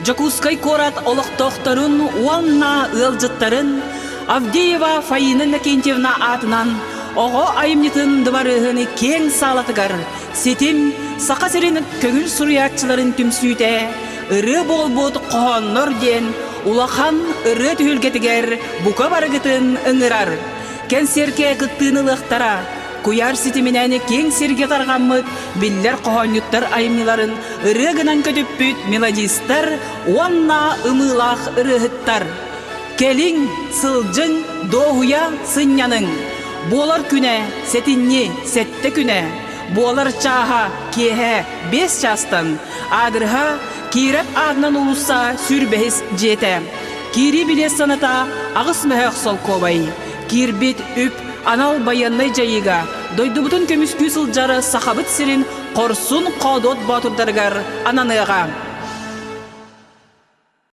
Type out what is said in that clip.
Дьокуускай куорат олохтоохторун уонна ыалдьыттарын Авдеева Фаина Иннокентьевна аатынан оҕо айымньытын дыбарыаһын киэҥ саалатыгар Ситим Саха сирин көҥүл суруйааччыларын түмсүүтэ ырыа буолбут хоһооннор диэн улахан ырыа түһүлгэтигэр бука барыгытын ыҥырар. Кэнсиэркэ кыттыыны ылыахтара. Куйаар ситиминэн киэҥ сиргэ тарҕаммыт биллэр хоһоонньуттар айымньыларын ырыа гынан көтүппүт мелодистар уонна ымыылаах ырыаһыттар. Кэлиҥ, сылдьыҥ, дуоһуйа сынньаныҥ! Буолар күнэ сэтинньи сэттэ күнэ, буолар чааһа киэһэ 5 чаастан, аадырыһа Киирэп аатынан уулусса 25-ис дьиэтэ. Киирии билиэт саната 8 мөһөөх солкуобай. Киирбит үп анал байыаннай дьайыыга дойдубутун көмүскүү сылдьар Сахабыт сирин хорсун хоодуот боотурдарыгар ананыаҕа.